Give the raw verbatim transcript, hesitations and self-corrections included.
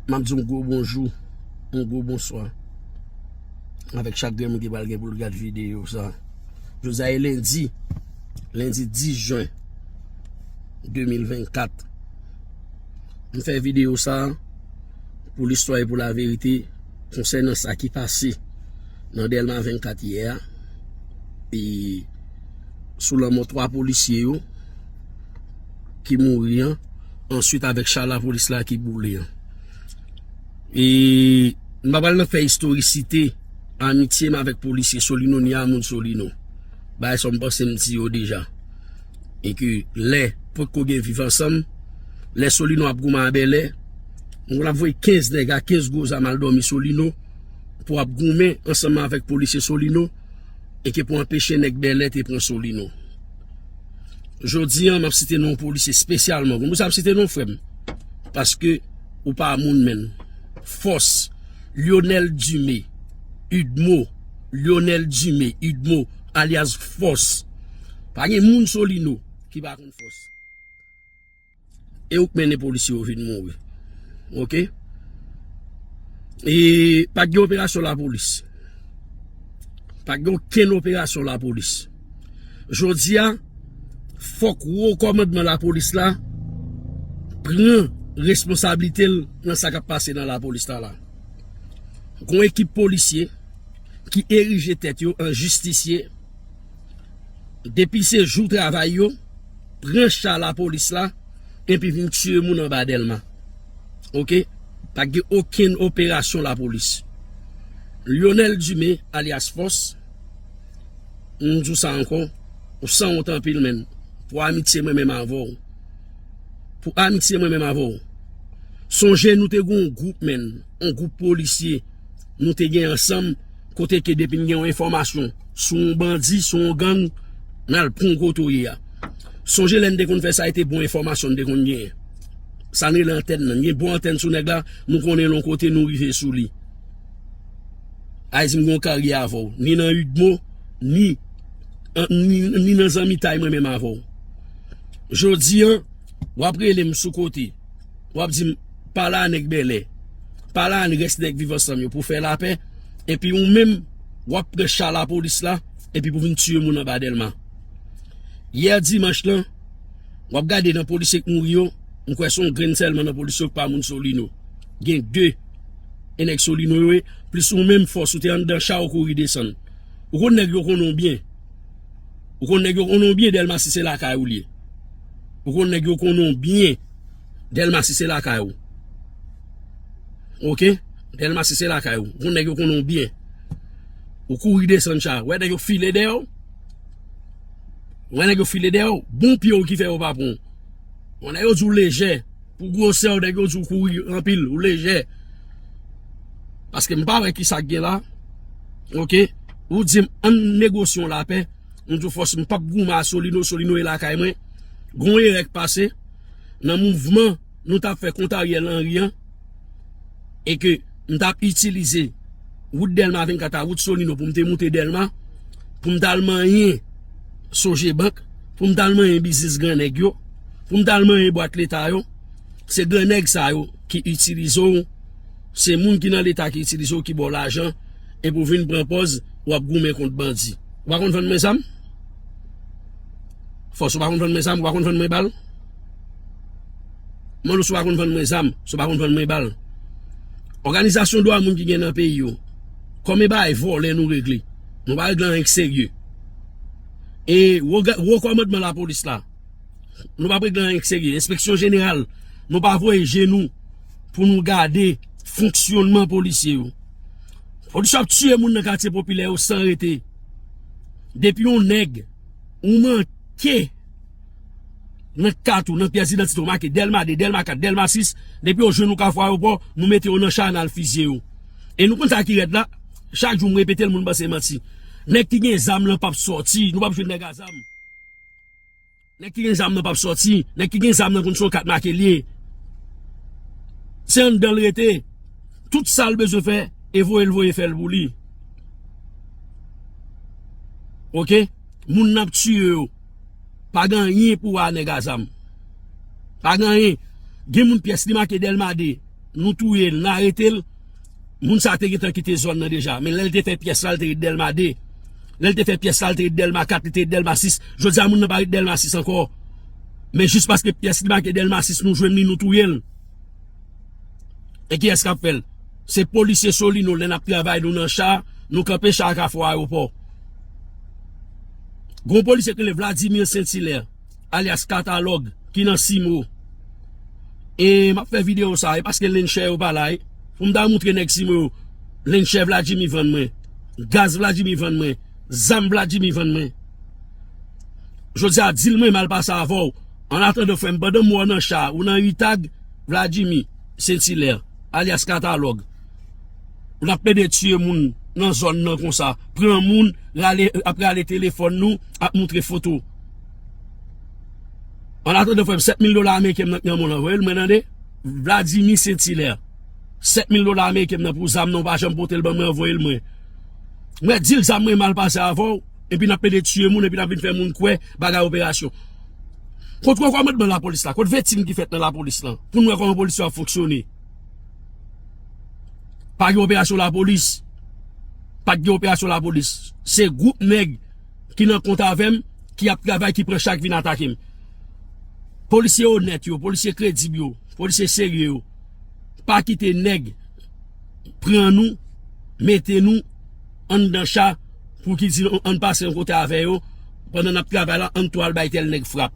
M ap di yon gwo bonjou, yon gwo bonswa avèk chak grenn moun ki pral gen pou l gad videyo sa. Jodi a e lendi, lendi dis jen de mil vennkat. M fè videyo sa pou listwa e pou laverite konsènan sa ki pase nan Dèlma vennkat yè a, e sou lanmò twa polisye yo ki mouri an, answit avèk cha lapolis la ki boule an. E m pa pral nan fè istorisite amitye m avèk polisye Solino ni a moun Solino. Bagay sa m panse m di yo deja. E ke lè potko gen viv ansanm, lè Solino ap goumen a Bèlè, moun ap voye kenz nèg a kenz gwo zam al dòmi Solino pou ap goumen ansanm avèk polisye Solino e ke pou anpeche nèg Bèlè te pran Solino. Jodi an, m ap site non polisye espesyalman. Konn pou sa m ap site non frè m. Paske ou pa moun menm. Fòs. Lionel Dumé. Udmo. Lionel Dumé. Udmo. Alyas Fòs. Pa gen moun Solino ki pa konn Fòs. E ou k mennen polisye yo vin mouri. Oke? E pa t gen operasyon lapolis. Pa t gen okenn operasyon lapolis. Jodi a, fòk wo kòmandman lapolis la pran responsablite l nan sa k ap pase nan lapolis la la. Gon ekip polisye ki erije tèt yo an jistisye, depi se jou travay yo, pran cha lapolis la, epi vin tiye moun anba Dèlma. Oke? Pa gen okenn operasyon lapolis. Lionel Dumé, alyas Fòs, m di w sa ankò, ou sanwont anpil, menn. Pou amitye mwen menm avè w. Pou amitye mwen menm avè w. Sonje nou te gen yon gwoup, menn, yon gwoup polisye, nou te gen ansanm, kote ke depi n gen yon enfòmasyon sou yon bandi, sou yon gang, n al pran w kote w ye a. Sonje lè n te konn fè sa, e te bon enfòmasyon n te konn genyen. Sa n rele antèn nan. N gen bon antèn sou nèg la, nou konnen l yon kote, nou rive sou li. Ay di m gen yon karyè avè w, ni nan Udmo, ni, ni, ni nan zanmitay mwen menm avè w. Jodi an, w ap rele m sou kote. W ap di m, pale a nèg Bèlè. Pale a rès nèg Viv Ansanm yo pou fè lapè. Epi ou menm, w ap pran cha lapolis la, epi pou vin tiye moun anba Dèlma. Yè dimanch lan, w ap gade nan polisye k mouri yo, m kwè se yon grenn sèlman nan polisye yo k pa moun Solino. Gen de. E nèg Solino yo ye, plis ou menm Fòs ou te anndan cha ou kouri desann. Ou konn nèg yo konnen w byen. Ou konn nèg yo konnen w byen, Dèlma sis se lakay ou l ye. Ou konn nèg yo konnen w byen, Dèlma sis se lakay ou. Oke? Dèlma sis se lakay ou. Ou konn nèg yo konnen w byen. Ou kouri desann cha. Wè nèg yo file dèyè w. Wè nèg yo file dèyè w. Bon pye w ki fè yo pa pran w. Wè nèg yo di w lejè. Pou gwosè w, nèg yo di w kouri anpil, ou lejè. Paske m pa wè ki sa k gen la. Oke? Ou di m, ann negosye yon lapè. M di w Fòs, m p ap goumen a Solino, Solino e lakay mwen. Gon erè k pase nan mouvman nou t ap fè kont Ariel Henry an. E ke m t ap itilize wout Dèlma vennkat a wout Solino pou m te moute Dèlma, pou m t al manyen Sogebank, pou m t al manyen biznis gran nèg yo, pou m t al manyen bwat leta yo. Se gran nèg sa yo ki itilize w, se moun ki nan leta ki itilize w, ki ba w lajan, epi w vin pran pòz w ap goumen kont bandi. Ou pa konn vann mwen zam? Fòs, ou pa konn vann mwen zam, ou pa konn vann mwen bal? Mwen, si w pa konn vann mwen zam, si w pa konn vann mwen bal. Òganizasyon dwa moun ki gen nan peyi yo, konbyen bagay vòlè nou regle? Nou pa regle anyen k serye. E wo, wo kòmandman lapolis la, nou pa regle anyen k serye. Enspeksyon jeneral, nou pa voye je nou pou nou gade fonksyònman polisye yo. Polisye ap tiye moun nan katye popilè yo san rete. Depi yon nèg, ou manke nan kat ou, nan pyès idantite ou make Dèlma de, Dèlma kat, Dèlma sis, depi yo jwenn ou Kafou Ayewopò, nou mete yo nan cha, n al fizye yo. E nou konn sa ki rèd la, chak jou m repete l, moun panse manti. Nèg ki gen zam lan p ap sòti, nou p ap jwenn nèg a zam. Nèg ki gen zam nan p ap sòti. Nèg ki gen zam nan konn se yon kat make l ye. Se anndan l rete. Tout sa l bezwen fè, e voye l voye fè l pou li. Oke? Moun n ap tiye yo, pa gen anyen pou wè a nèg a zam. Pa gen anyen. Gen moun pyès li make Dèlma de. nou touye l, n arete l, moun sa a te gentan kite zòn nan deja. Men lè l te fè pyès la, l te ret Dèlma de. Lè l te fè pyès la, l te ret Dèlma kat, li te ret Dèlma sis. Jodi a, moun nan pa ret Dèlma sis ankò. Men jis paske pyès li make Dèlma sis, nou jwenn li, nou touye l. E kiyès k ap fè l? Se polisye Solino, lè n ap travay nou nan cha, nou kanpe cha a Kafou Ayewopò. Gon polisye ki rele Vladimir Saint-Hilaire, alyas Katalòg, ki nan Simo. E m ap fè videyo sa, e paske Lenchè yo pa la, e. Pou m ta moutre nèg Simo yo, Lenchè Vladimir vann mwen, gaz Vladimir vann mwen, zam Vladimir vann mwen. Jodi a, di l mwen m al pase avè w. An atandan, frè m, pandan m wè w nan cha, ou nan Itag, Vladimir Saint-Hilaire, alyas Katalòg. Ou n ap plede tiye moun nan zòn nan konsa. Pran moun, rale, ap rale telefòn nou, ap moutre foto. An atandan, frè m, sèt mil dola ameriken m nan men w lan, voye l mwen, tande. Vladimir Saint-Hilaire. Sèt mil dola ameriken m nan pou zam nan, ou pa janm pote l ban mwen, voye l mwen. Mwen di l zam mwen mal pase avè w, epi n ap plede tiye moun, epi n ap vin fè moun kwè bagay operasyon. Kot kòmandman lapolis la, kot vetin ki fèt nan lapolis lan, pou n wè kòman polis yo ap fonksyone. Pa gen operasyon lapolis. Pa t gen operasyon lapolis. Se gwoup nèg ki nan kont avè m, ki ap travay, ki pran chak vin atake m. Polisye onèt yo, polisye kredib yo, polisye serye yo, pa kite nèg pran nou, mete nou anndan cha pou ki di nou ann pase yon kote avè yo, pandan n ap travay la, ann tou al bay tèl nèg frap.